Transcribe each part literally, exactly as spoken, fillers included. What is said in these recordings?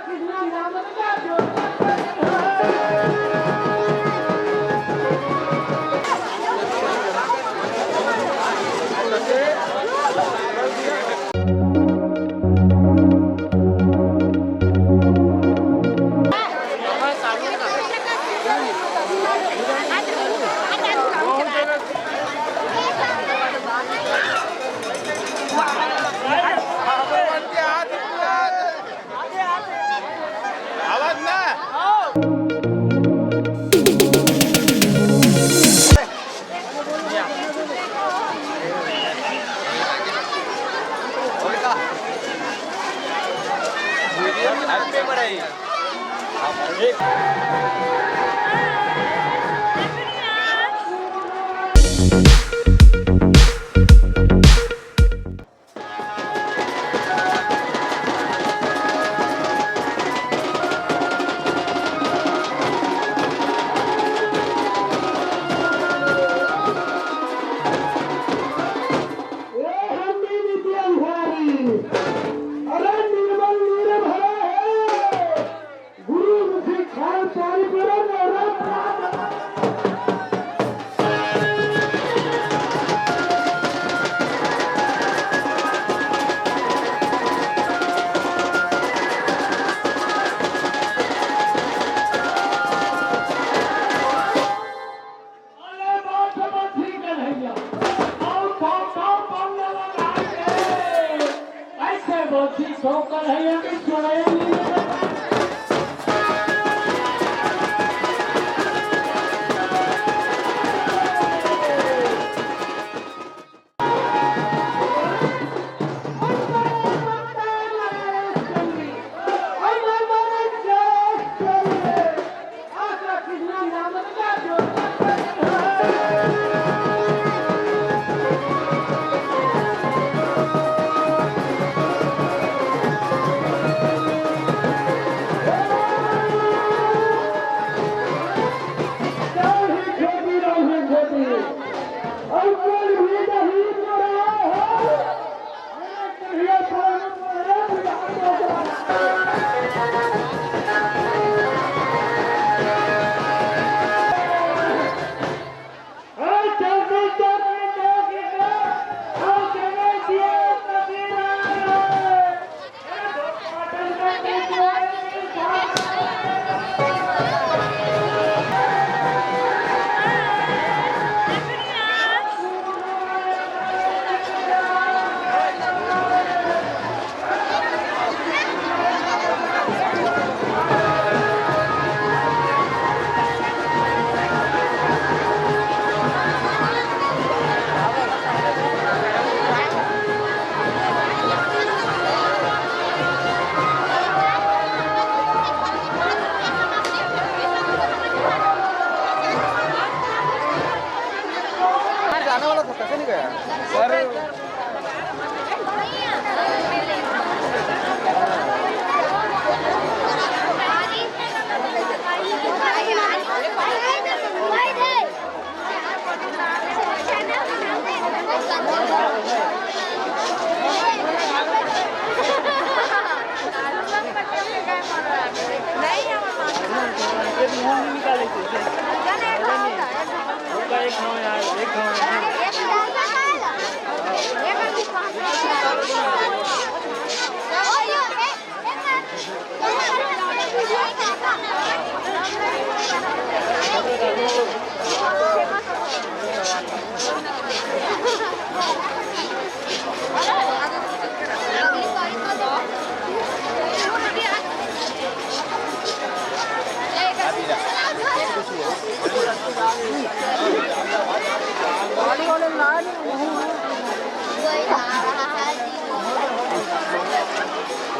ए हम्मी नित्य अंधारी, अरे निर्मल नीर भरा है, गुरु मुखी खान चारी पेरा नवरा प्राण। अरे बाप रे बाप, ठीक है भैया। आओ, आओ, आओ, पानी लगा के। ऐसे बोलती ठोकर है, ये भी सुनाई नहीं देता। जाने वाला था, कैसे नहीं गया? अरे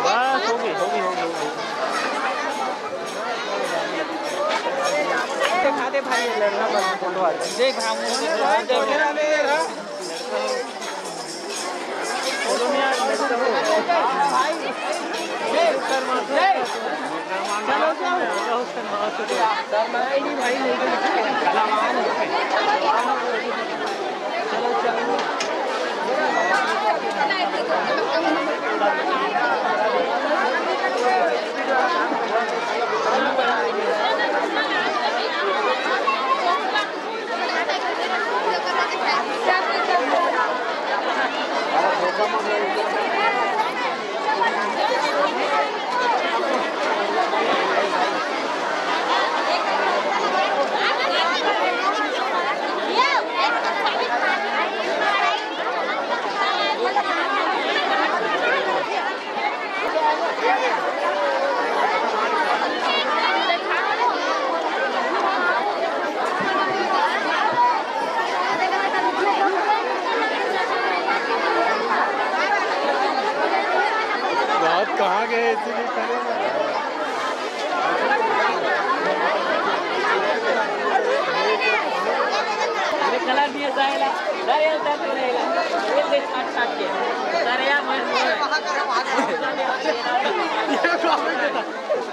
बस, होगी, होगी, होगी, होगी। दिखा दे भाई, ये लड़ना बंद, फोटो आ जाए। देख रहा हूँ, देख रहा हूँ।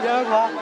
ये बात।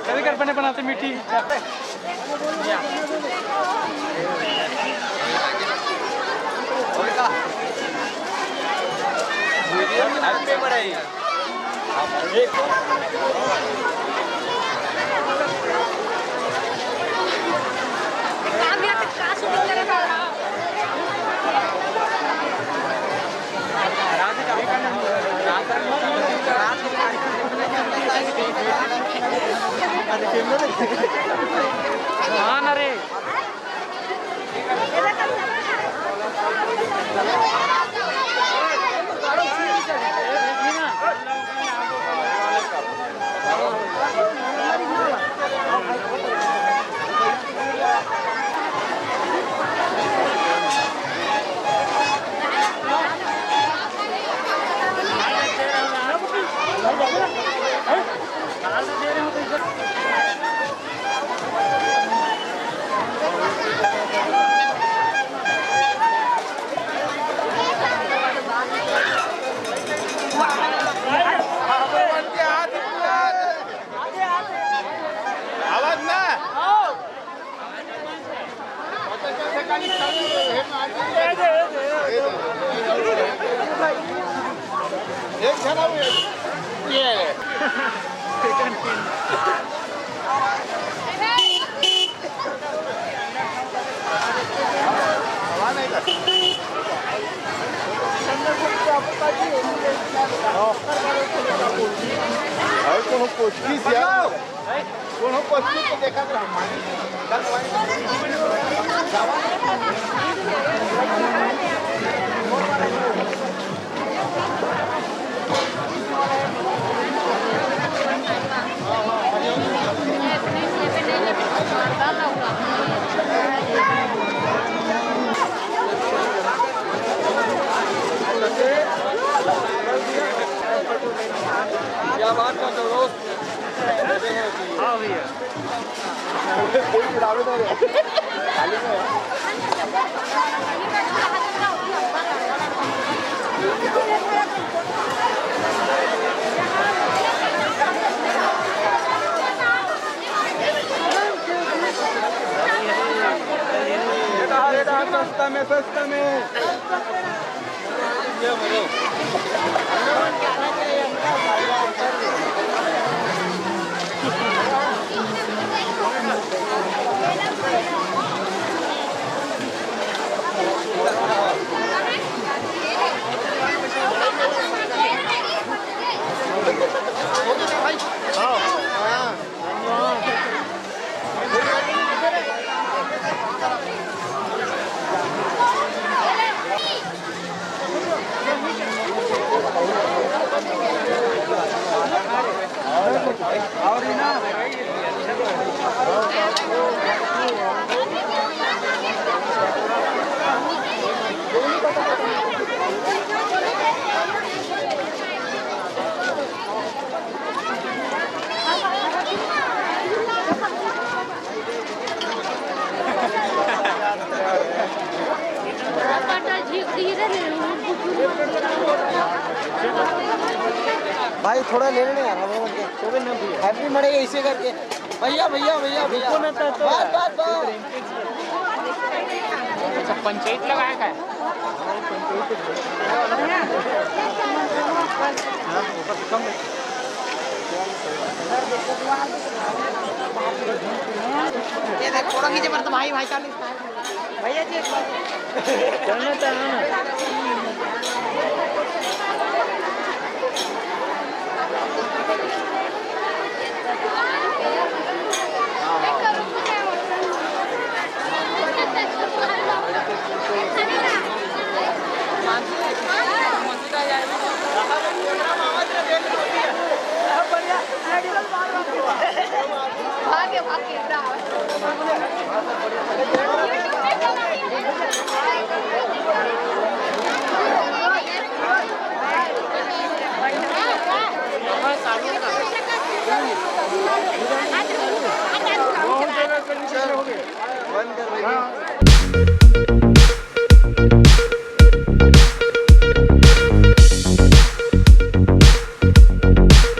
कभी कर बने बनाते मीठी। हाँ ना रे। आवाज ना। एक जणा ये. भाई, कोनो कोचकी से, कोनो कोचकी के देखत रह, मानी. क्या बात करते हो दोस्त? हाँ भैया। कोई गिरावे ना रे। खाली में है। सस्ता में, सस्ता में। भाई, थोड़ा ले लेना यार, हम लोगों के हैप्पी मरे ऐसे करके। भैया, भैया, भैया, भैया। रुको ना, तो, तो बस, बस, बस। अच्छा, पंचायत लगाया का है? ये देख, फोटो खींचे पर तो भाई, भाई साहब। भैया जी, एक बार। चलना चाहना ना। बंद कर भैया।